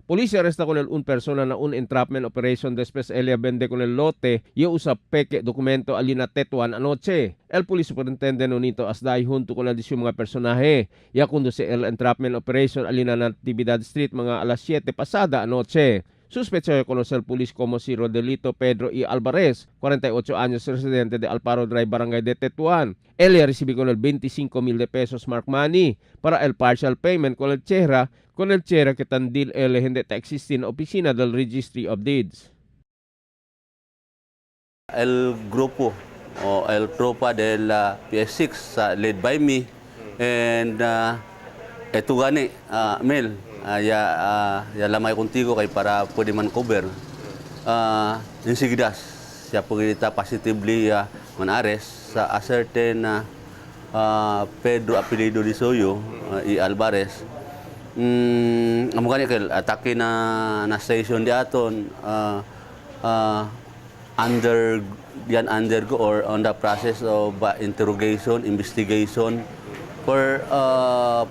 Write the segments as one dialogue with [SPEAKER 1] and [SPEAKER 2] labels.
[SPEAKER 1] Policía arresta con el un persona na un entrapment operation después ella vende con el lote y usa peke documento alina Tetuan anoche. El police superintendente Nonito Asday junto con el di mga personaje. Ya conduce el entrapment operation alina Natividad Street mga alas 7 pasada anoche. Sospechoso conoce el police como si Rodelito Pedro y Alvarez, 48 años, residente de Alparo Drive, Barangay de Tetuan. Él recibió con el 25 mil de pesos mark money para el partial payment con el chera que tandil el hindi ta existe na opisina del Registry of Deeds.
[SPEAKER 2] El grupo o el tropa de la PS6 led by me and eto gani Mel ya ya lamay contigo kay para pwede man cover insigdas siya pagita positively man arrest sa a certain Pedro apelyido de Soyo y Alvarez. Amo gani kay atake na na station di aton under yan undergo or on the process of interrogation, investigation for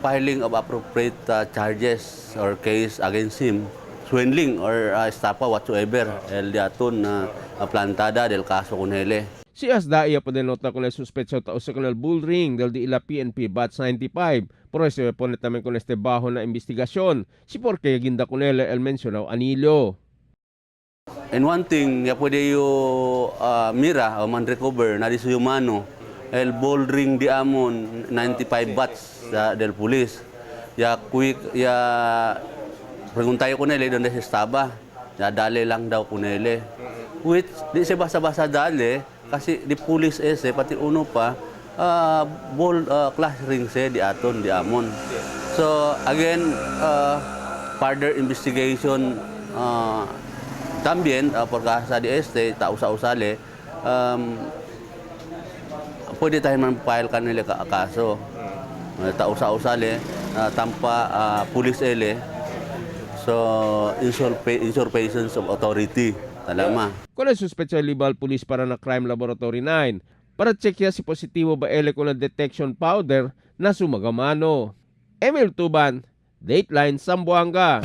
[SPEAKER 2] filing of appropriate charges or case against him, swindling or estafa whatsoever, el di aton na plantada del caso con hele.
[SPEAKER 1] Si Asda iya pa denota con el sospecho ta usa con el bull ring del di ila PNP Batch 95. Por eso se pone también con este bajo na investigación. Si porque ginda con él el mencionado anillo.
[SPEAKER 2] And one thing, ya pwede yo mira o man recover na di su humano, el ball ring di amon 95 batch sa del police. Ya quick ya preguntayo ko nila donde se estaba. Ya dale lang daw ko nila. Which di siya basta-basta dale kasi di police ese pati uno pa ball class ring se di aton di amon. So again further investigation también por sa di este tausa-usale pwede tayo man file kanila ka kaso. Tausa-usale tampa police ele so usurpations of authority talama.
[SPEAKER 1] Con el sospecho libal police para na Crime Laboratory 9 para chequear si positibo ba ele con el detection powder na sumagamano. Emil Tuban, Dateline Zamboanga.